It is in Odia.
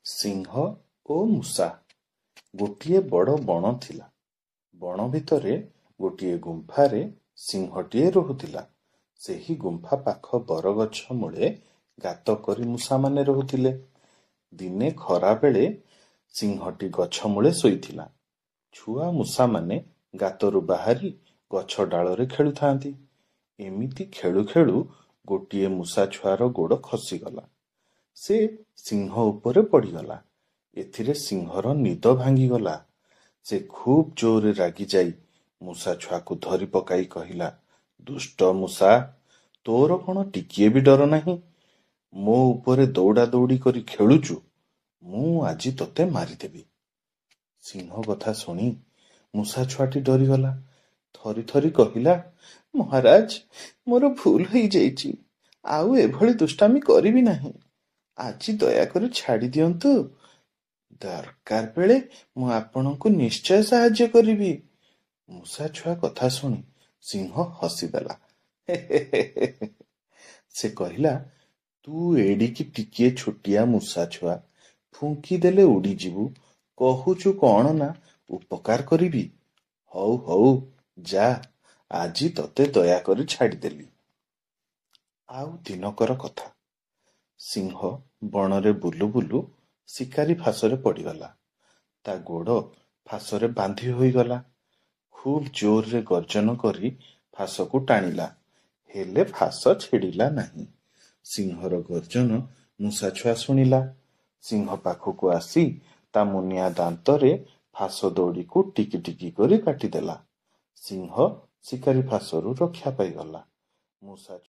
ସିଂହ ଓ ମୂଷା। ଗୋଟିଏ ବଡ଼ ବଣ ଥିଲା। ବଣ ଭିତରେ ଗୋଟିଏ ଗୁମ୍ଫାରେ ସିଂହଟିଏ ରହୁଥିଲା। ସେହି ଗୁମ୍ଫା ପାଖ ବରଗଛ ମୂଳେ ଗାତ କରି ମୂଷାମାନେ ରହୁଥିଲେ। ଦିନେ ଖରାବେଳେ ସିଂହଟି ଗଛ ମୂଳେ ଶୋଇଥିଲା। ଛୁଆ ମୂଷାମାନେ ଗାତରୁ ବାହାରି ଗଛ ଡାଳରେ ଖେଳୁଥାନ୍ତି। ଏମିତି ଖେଳୁ ଖେଳୁ ଗୋଟିଏ ମୂଷା ଛୁଆର ଗୋଡ଼ ଖସିଗଲା। ସେ ସିଂହ ଉପରେ ପଡ଼ିଗଲା। ଏଥିରେ ସିଂହର ନିଦ ଭାଙ୍ଗିଗଲା। ସେ ଖୁବ୍ ଜୋରରେ ରାଗିଯାଇ ମୂଷା ଛୁଆକୁ ଧରି ପକାଇ କହିଲା, ଦୁଷ୍ଟ ମୂଷା, ତୋର କ'ଣ ଟିକିଏ ବି ଡର ନାହିଁ? ମୋ ଉପରେ ଦୌଡ଼ା ଦୌଡ଼ି କରି ଖେଳୁଛୁ? ମୁଁ ଆଜି ତୋତେ ମାରିଦେବି। ସିଂହ କଥା ଶୁଣି ମୂଷା ଛୁଆଟି ଡରିଗଲା। ଥରି ଥରି କହିଲା, ମହାରାଜ, ମୋର ଭୁଲ ହେଇଯାଇଛି। ଆଉ ଏଭଳି ଦୁଷ୍ଟାମି କରିବି ନାହିଁ। ଆଜି ଦୟାକରି ଛାଡ଼ି ଦିଅନ୍ତୁ। ଦରକାର ବେଳେ ମୁଁ ଆପଣଙ୍କୁ ନିଶ୍ଚୟ ସାହାଯ୍ୟ କରିବି। ମୂଷା ଛୁଆ କଥା ଶୁଣି ସିଂହ ହସିଦେଲା। ସେ କହିଲା, ତୁ ଏଡ଼ିକି ଟିକିଏ ଛୋଟିଆ ମୂଷା ଛୁଆ, ଫୁଙ୍କିଦେଲେ ଉଡ଼ିଯିବୁ, କହୁଛୁ କ'ଣ ନା ଉପକାର କରିବି? ହଉ ହଉ, ଯା, ଆଜି ତୋତେ ଦୟାକରି ଛାଡ଼ିଦେଲି। ଆଉ ଦିନକର କଥା, ସିଂହ ବଣରେ ବୁଲୁ ବୁଲୁ ଶିକାରୀ ଫାଶରେ ପଡ଼ିଗଲା। ତା ଗୋଡ଼ ଫାଶରେ ବାନ୍ଧି ହୋଇଗଲା। ଖୁବ୍ ଜୋରରେ ଗର୍ଜନ କରି ଫାଶକୁ ଟାଣିଲା, ହେଲେ ଫାଶ ଛିଡ଼ିଲା ନାହିଁ। ସିଂହର ଗର୍ଜନ ମୂଷା ଛୁଆ ଶୁଣିଲା। ସିଂହ ପାଖକୁ ଆସି ତା ମୁନିଆ ଦାନ୍ତରେ ଫାଶ ଦଉଡ଼ିକୁ ଟିକି ଟିକି କରି କାଟିଦେଲା। ସିଂହ ଶିକାରୀ ଫାଶରୁ ରକ୍ଷା ପାଇଗଲା। ମୂଷା